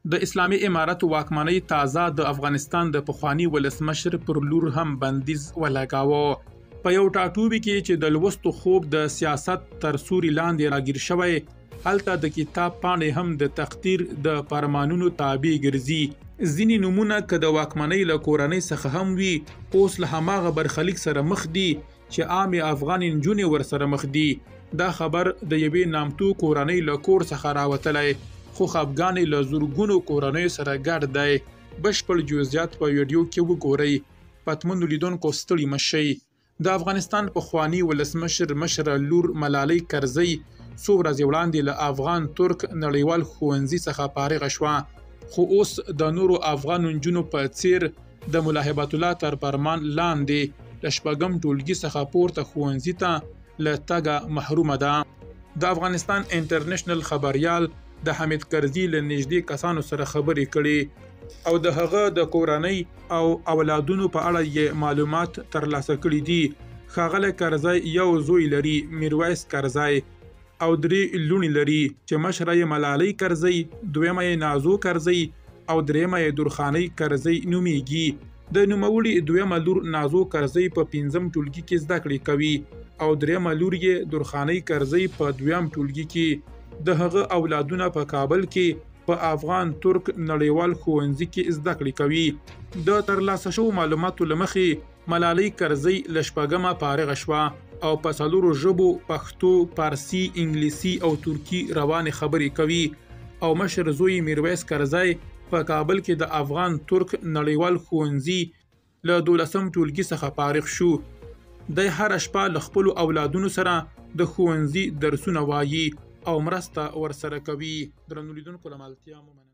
د اسلامي امارت واکمنۍ تازه د افغانستان د پخواني ولسمشر پر لور هم بندیز ولګاوه. په یو ټاټوبي کې چې د لوستو خوب د سیاست تر سوري لاندې راګیر شوی، هلته د کتاب پاڼې هم د تقدیر د فرمانونو تابع ګرځي. ځینې نومونه که د واکمنۍ له کورنۍ څخه هم وي، اوس له هماغه برخلیک سره مخ دي چې عامې افغانې نجونې ورسره مخ دي. دا خبر د یوې نامتو کورنۍ له کور څخه راوتلی، خو خفګان یې له زرګونو کورنیو سره ګډ دی. بشپړ جزئیات په ویډیو کې وګورئ. پتمنو لیدونکو ستړي مه شئ. د افغانستان پخواني ولسمشر مشره لور ملالۍ کرزۍ څو ورځې وړاندې له افغان ترک نړیوال ښوونځي څخه فارغه شوه، خو اوس د نورو افغان نجونو په څیر د ملا هبت الله تر فرمان لاندې له شپږم ټولګي څخه پورته ښوونځي ته له تګه محرومه ده. د افغانستان انټرنشنل خبریال د حامد کرزي له نږدې کسانو سره خبرې کړې او د هغه د کورنۍ او اولادونو په اړه یې معلومات ترلاسه کړي دي. ښاغلی کرزی یو زوی لري، میرویس کرزی، او درې لوڼې لري چې مشره یې ملالۍ کرزۍ، دویمه یې نازو کرزۍ او درېیمه یې درخانۍ کرزۍ نومیږي. د نوموړي دویمه لور نازو کرزۍ په پنځم ټولګي کې زده کړې کوي او درېیمه لور یې درخانۍ کرزۍ په دویم ټولګي کې. د هغه اولادونه په کابل کې په افغان ترک نړیوال ښوونځي کې زده کړې کوي. د ترلاسه شوو معلوماتو له مخې ملالۍ کرزۍ له شپږمه فارغه شوه او په څلورو ژبو پښتو، پارسي، انګلیسي او ترکي روانې خبرې کوي او مشر زوی میرویس کرزی په کابل کې د افغان ترک نړیوال ښوونځي له دولسم ټولګي څخه فارغ شو. دی هره شپه له خپلو اولادونو سره د ښوونځي درسونه وایي او مرسته ورسره کوي. درنو لیدونکو له ملتیا مو مننه.